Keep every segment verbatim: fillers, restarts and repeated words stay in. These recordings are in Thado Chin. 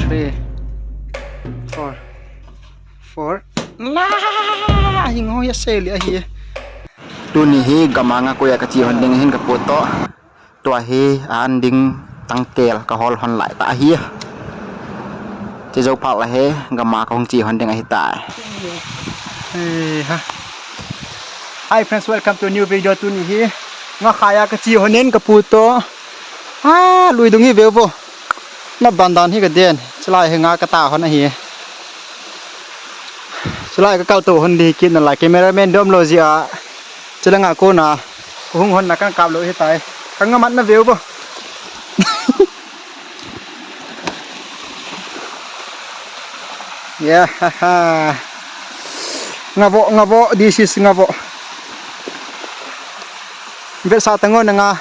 Three, four, four. La! Hing ho ya seli ahi. Tuni hi gam a nga koi a kache hon ding ahin kapu toh. Tua hi an ding tangkel kahol hon lai ta ahi. Che jou phat le hi gam a kahung che hon ding ahitai. Hi ha. Hi friends, welcome to a new video. Tuni hi nga khai a kache hon in kapu toh. Ah, lui dung hi veu vo. Na ban dan hi kaden. Chulai hi nga kata hon ahi. Chulai kakal to hon di kit nalai, cameraman dom lou jeh a. Chulai nga kona kahung hon na kan kap lou hitai. Ka nga mat na veu vo. Yeah. Nga vo, nga vo, this is nga vo. Vetsah tang o na nga.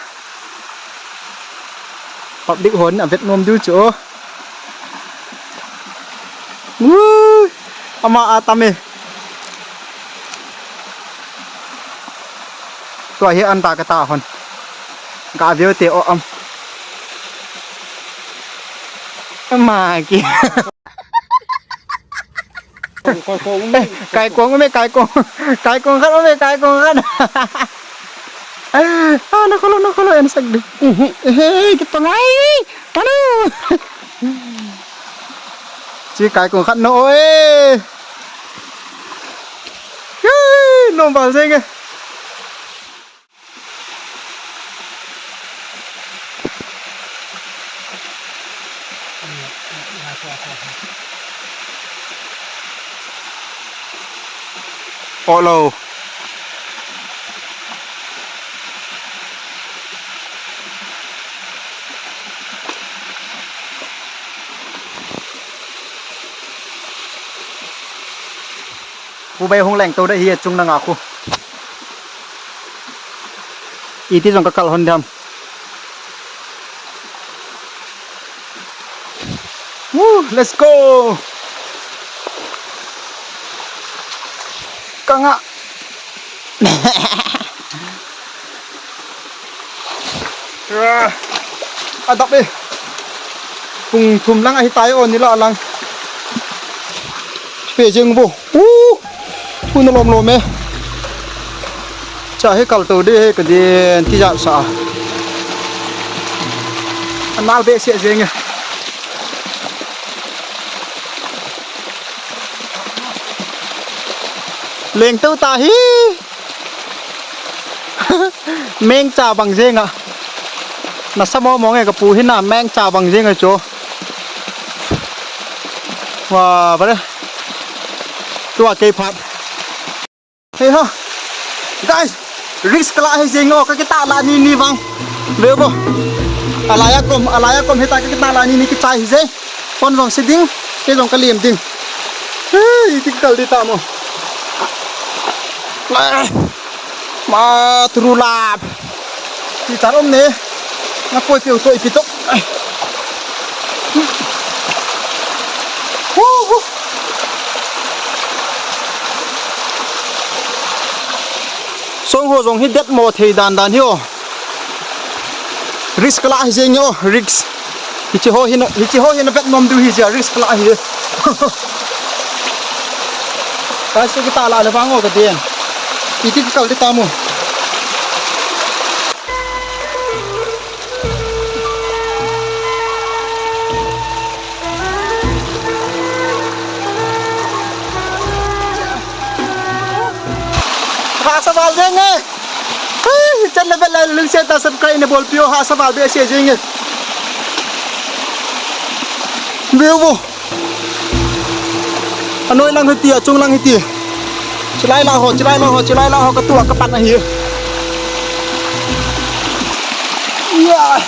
Public hon a vet nom diu chu. Ui, ama a tam e. Tua hi an ta kata hon. Ga veu te o am. Ama ki. Kai kong um e, kai kong. Kai kong khat um e, kai kong khat. Ah, na kholo, na kholo, en sak di. Hey, kita ngai. Anu. Chi kai kong khat no e. Yay, nom bal jeng e. Olo. Pu bai hung leng to da hi chung na nga khu. Iti jong ka kal hon dam. Woo, let's go. Ka nga. Ah, adap e. Pung thum lang ahi tai o, nila lang. Pe jeng bo. Uh, thu na lom lom e. Cha he kal to de he ka den ti ja sa. Anal be se jeng e. Leng to ta hi. Meng cha bang jeng a. Na sa mo mo nge ka pu hi na meng cha bang jeng a chu. Wa, bare. Tua kei phat. Hey ha. Guys, risk la hi jeng o, ka kita la ni ni bang. Ve bo. Alaya kom, alaya kom hita ka kita la ni ni ki chai hi jeng. Phone jong si ding, kei jong ka lem ding. Hey, iti kal di ta mo. Ma tru lap. Ti char om ne. Na koi piu to ipi to. Hu, hu. Song ho jong hi det mo thei dan dan hi o. Risk la hi jeng o, risk. Hichi ho hin, hichi ho hin vet nom diu hi jia, risk la hi. Ka su kita la le bang o ka den. Iti kal kita mo. Hahsa val jeng e. Hai, channel bel la lungset tah subscribe na bolpeh o, hahsa val behseh jeng e. View bo. Anoi lang hiti, achung lang hiti. Chilai la ho, chilai la ho, chilai la ho, ka tua ka pan ahi. Yeah.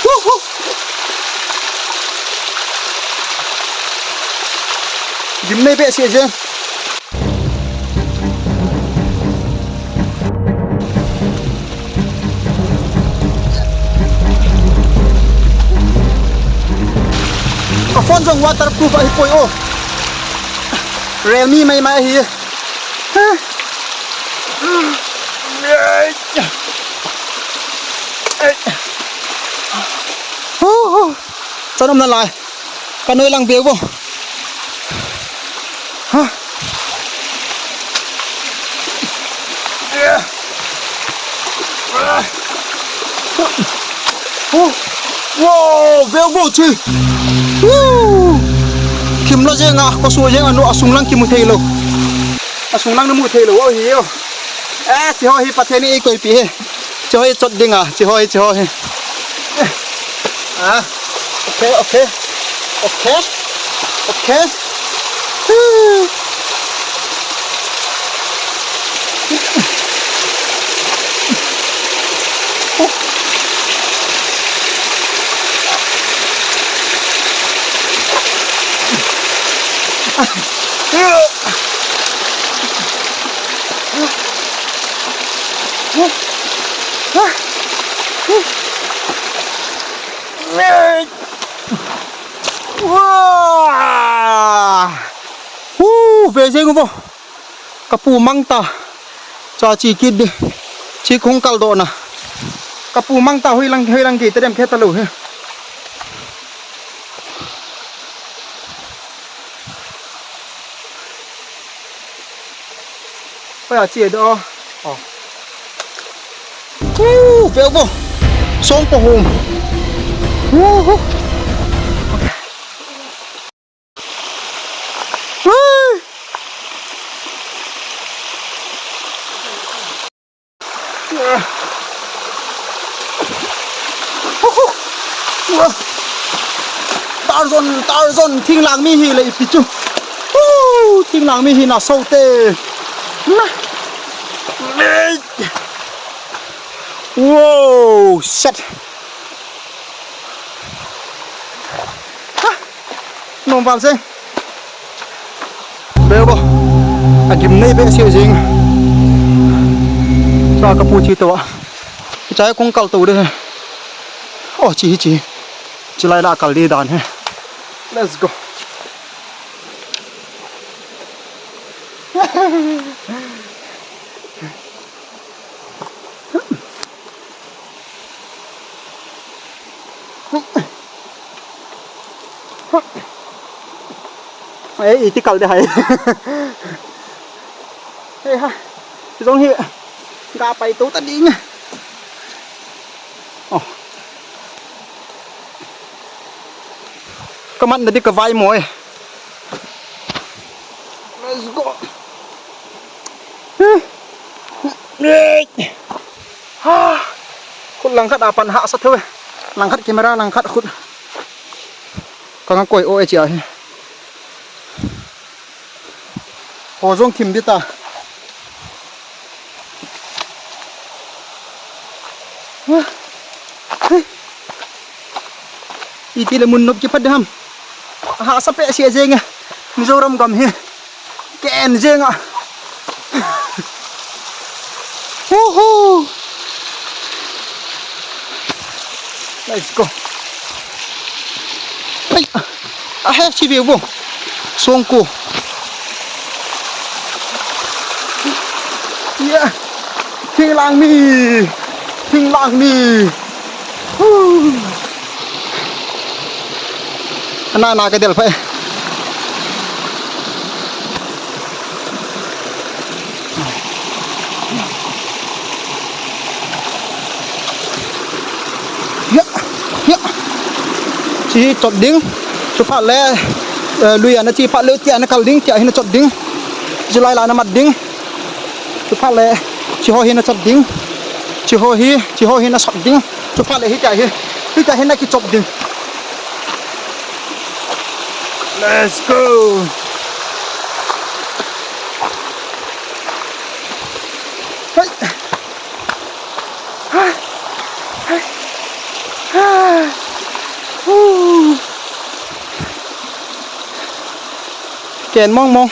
Woohoo. Gimnei behseh jeng. Ka phone jong waterproof ahi poi o. Realme mai mai ahi. Ha. Nom nalai. Ka noi lang veu vo. Ha? Wow, veu vo chi. Woo! Thim lou jeng a, ka so jeng a, nu a sung lang kimu thei lou. A sung lang na mu thei lou, o hi o. Eh, chi ho hi Pathen in eikoipi hi. Chi ho hi chot ding a, chi ho hi, chi ho hi. Ah, okay, okay. Okay. Okay. Wow! Hu, ve jeng uvo. Ka pu mang ta. Cha chi kit di. Chi kong kal doh na. Ka pu mang ta, hoi lang, hoi lang kei ta dem khe ta lou he. Hoi a chi do. Oh. Hu, ve uvo. Song pa hum. Hu, hu. Tarzan, Tarzan, thinglang mi hi le ipi chu. Woo, thinglang mi hi na so te. Wow, shit. Ha! Nom val se. Be bo. A gim nei be se jing. Sa ka pu chi to. Chai kong kal to de. Oh, chi hi chi. Chi lai la kal di dan he. Let's go. Ei, iti kal de hai. Hei ha. Jong hi. Ga pai to ta ding. Oh. Ka man na di ka vai mo e. Let's go. Ha. Khut langkhat a pan hahsa thou e. Langkhat camera, langkhat khut. Ka nga koi o e chia hi. Ho jong thim di ta. Iti le mun nop kipat dam. Hahsa pe sia jeng e. Mizoram gam hi. Ken jeng a. Woohoo. Let's go. Ai, a he chi ve bo. Songko. Yeah. Thinglang mi. Thinglang mi. Woo. Ana na ka del pha. Hia, hia. Chi hi chot ding. Chu phat le, eh, lui ana chi phat le tia na kal ding, tia hi na chot ding. Chi lai la na mat ding. Chu phat le, chi ho hi na chot ding. Chi ho hi, chi ho hi na sot ding. Chu phat le hi tia hi. Hi tia hi na ki chot ding. Let's go. Hey. Ken mong mong.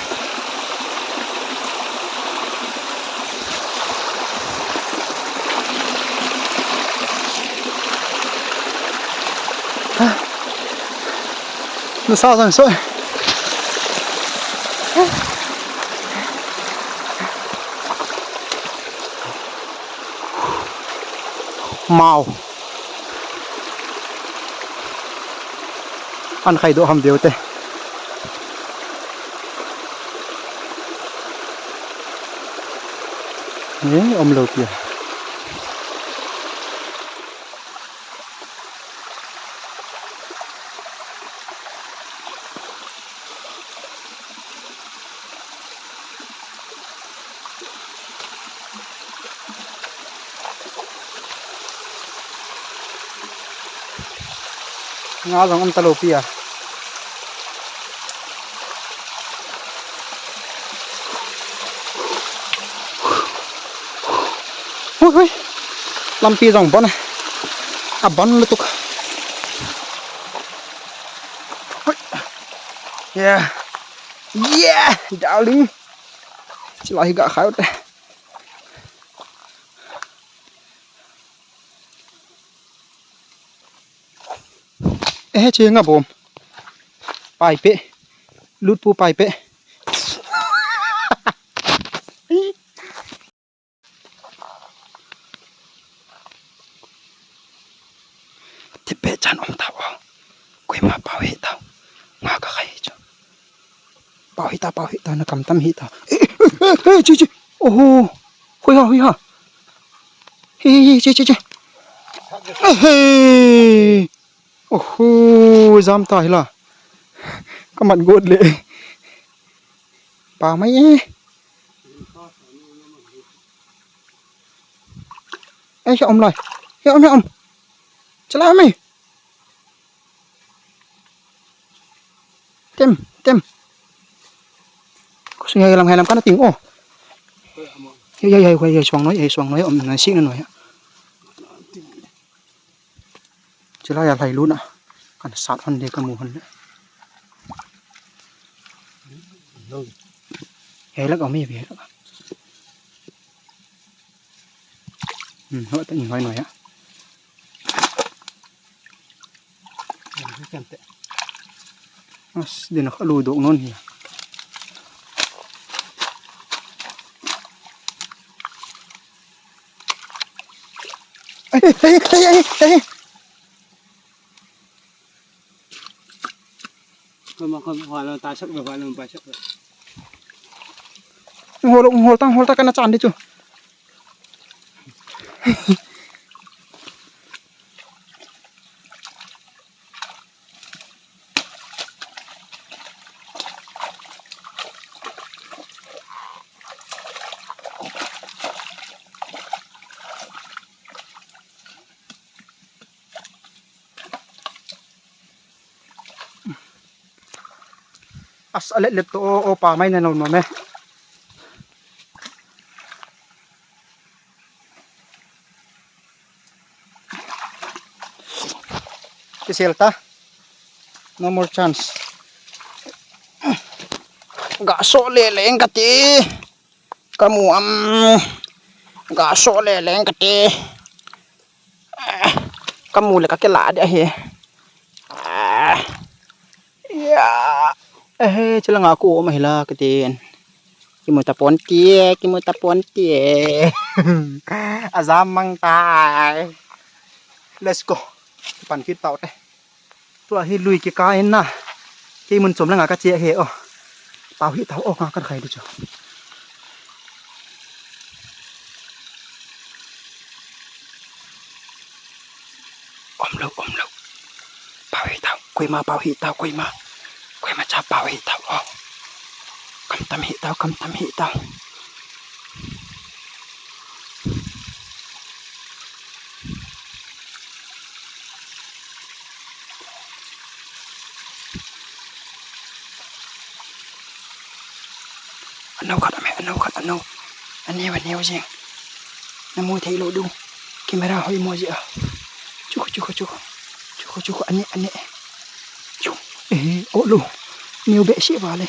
Na sa sang soi. Mau. An khai doh ham veu te. Ni om lo pia. Nga jong um ta lo pia. Hui, hui. Lampi jong bon. A bon lutuk. Hui. Yeah. Yeah, darling. Chila hi ga khaute. Eh, che nga bom. Pai pe. Lut pu pai pe. Tipe chan um tao. Koima pao hi tao. Nga ka khai chu. Pao hi tao, pao hi tao, na kam tam hi tao. Eh, eh, eh, eh, chi, chi. Oho. Hui ha, hui ha. Hi, hi, hi, chi, chi, chi. Eh, hey. Oho, jam ta hi la. Ka mat got le. Pa mai e. Ei, hia um lai. Hia um, hia um. Chala um e. Tem, tem. Ko sung hia lam, hia lam kana ting o. Hia, hia, hia, hia, suang noi, hia, suang noi, um, na sik na noi. Chilai a lhai luna. Kan sat hon de ka mu hon le. Hei lak a mi ve lak. Hmm, ho ta ni hoi noi a. As, din a kha lu dok non hi. Ai, ai, ai, ai, ai. Kama, kama, hua lang tasak, hua lang pasak. Hol, hol tang, hol tang kana chan di chu. As a let let to o, o pa mai na lo no me. Kisel ta. No more chance. Ga so le leng kati. Kamu am. Ga so le leng kati. Kamu le ka kila dia hi. Ya. Eh, chila nga ku ma hila katin. Kimu ta pon ti, kimu ta pon ti. Ajam mang tai. Let's go. Pan kit tau te. Tua hi lui kikah in na. Kei mun chom langa ka che hi o. Pau hi tau o, nga ka khai di chu. Om lo, om lo. Pau hi tau, koima pau hi tau, koima. Koima cha pau hi tau o. Kam tam hi tau, kam tam hi tau. Ano khat ame, ano khat, ano. Ane, ane, jeng. Na mu thei lo du. Camera hoi mo ji a. Chuku, chuku, chuku. Chuku, chuku, ane, ane. Chu. Eh, o lo. Neu be si vale.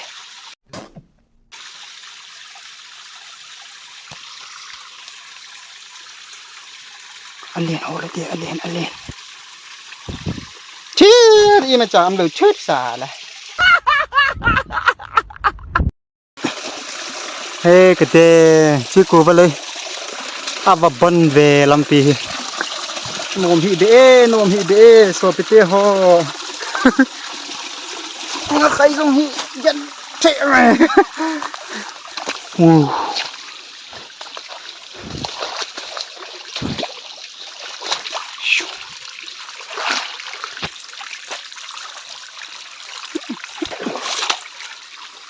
Alen, o lo te, alen, alen. Chir, ima cham lo, chut sala. He, kate, chiku va lei. Ava bon ve lampi hi. Nom hi be, nom hi be, sopite ho. Nga khai jong hi, yan, the, uh.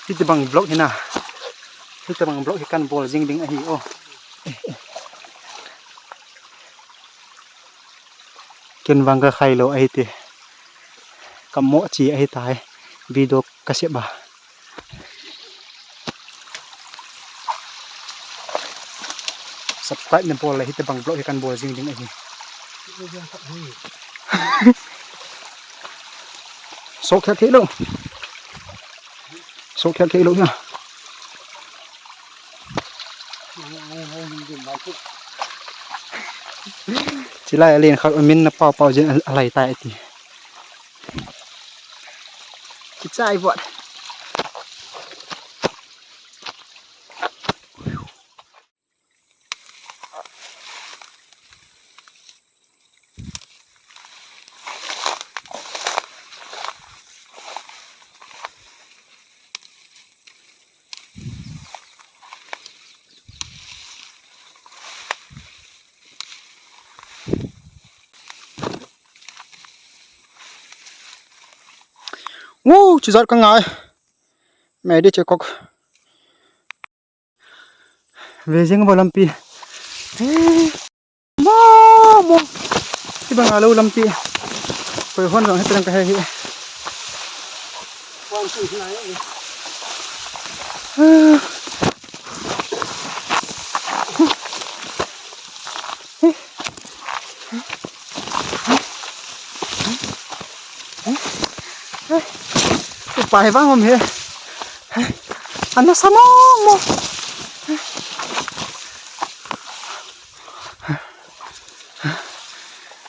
Hitobang vlog hi na. Hitobang vlog hi kan bol jing ding ahi o. Ken vang ka khai lou ahi te. Ka mo chi ahi tai. Video ka sep ba. Subscribe na bol le hitobang vlog hi kan bol jing ding ahi. Sok khat thei lou. Sok khat thei lou na. Chilai alen khat min na pau pau jin alai tai ti. Kichai vot. Woo, chujat ka ngai. Mei di che kok. Ve jeng bo lampi. Mo, mo. Kibang a lou lampi. Koi hon jong hetang ka he hi. Pai vang om he. Ana sa mo mo.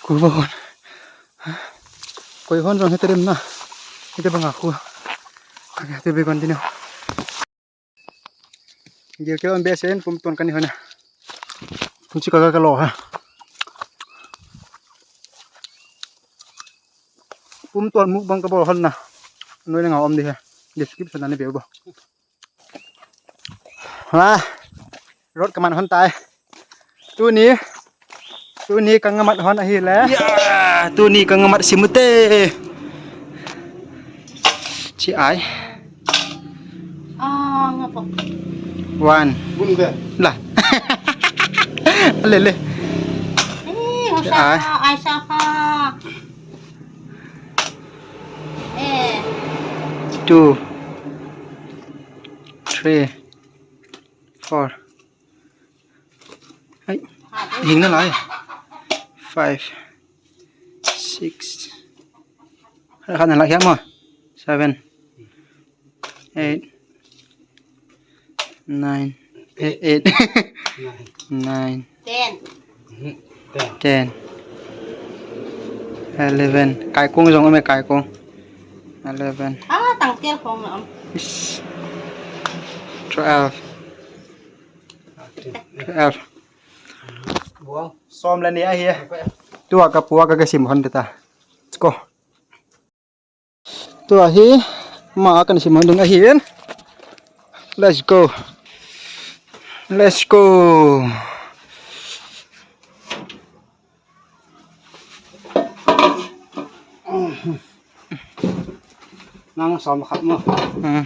Ku ba hon. Koi hon jong hete dem na. Hete banga ku. Ake hete be continue. Gil ke on be sen pum ton kani hona. Pum chi ka ka lo ha. Pum ton mukbang ka bol hon na. Noi le nga om di ha. Description ani be bo. Ha. Road ka man hon tai. Tuni. Tuni ka nga mat hon ahi le. Ya, tuni ka nga mat simute. Chi ai. Ah, nga po. One. Bun be. La. Le, le. Eh, Chi ai. Osaka, Aisaka. Eh. Two. Three. Four. Ai, hing na lai. Five. Six. Hai, khat na lai hiam mo. Seven. Eight. Nine. Eh, eight. Nine. Ten. Ten. Eleven. Kaikung jong ume kaikung. Eleven. Ah, tang tel khong na om. Ish. Twelve. Twelve. Wow. Som le ni ahi. Tua ka pua ka ka sim hon ta. Let's go. Tua hi ma ka sim hon ding ahi. Let's go. Let's go. Nang som khat mo. Hmm.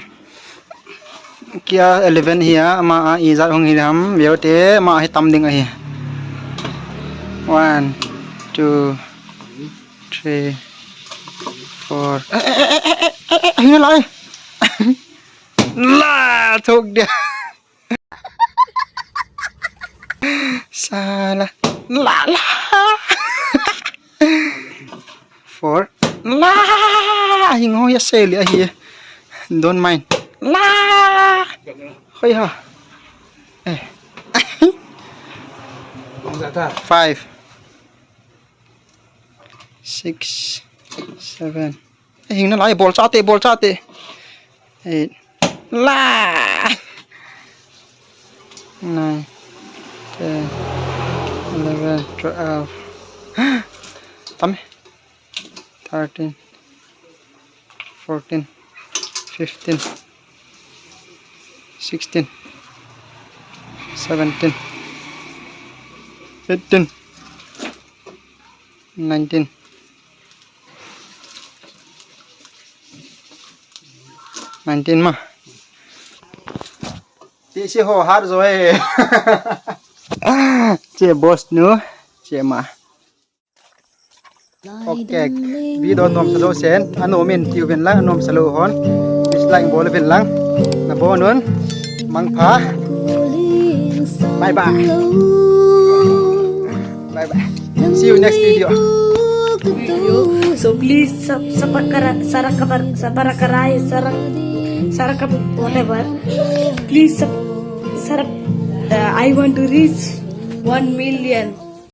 Kia eleven hi a, ama a ijat hung hi ham, veu te, ama hi tam ding ahi. One, two, three, four. Eh, eh, eh, eh, eh, eh, eh, hing lai. La, thok dia. Sala. La, la. Four. La. Hing ho ya seli ahi. Don't mind. La. Hoi ha. Eh. Five. Six. Seven. Eh, hing na lai, bol chate, bol chate. Eight. La. Nine. Ten. Eleven. Twelve. Tam. Thirteen. Fourteen. fifteen, sixteen, seventeen, eighteen, nineteen. Nineteen ma. Ti si ho har jo e. Che boss nu, che ma. Okay, video nom sa jo sen, anom in tiu vin lang, anom sa lou hon. Dislike bol vin lang. Na bon un. Mangpha. Bye bye. Bye bye. See you next video. Video. So please sub, subscribe, sarak kabar, sabarak karai, sarak, sarak kab-, whatever. Please sub, sarak, uh, I want to reach one million.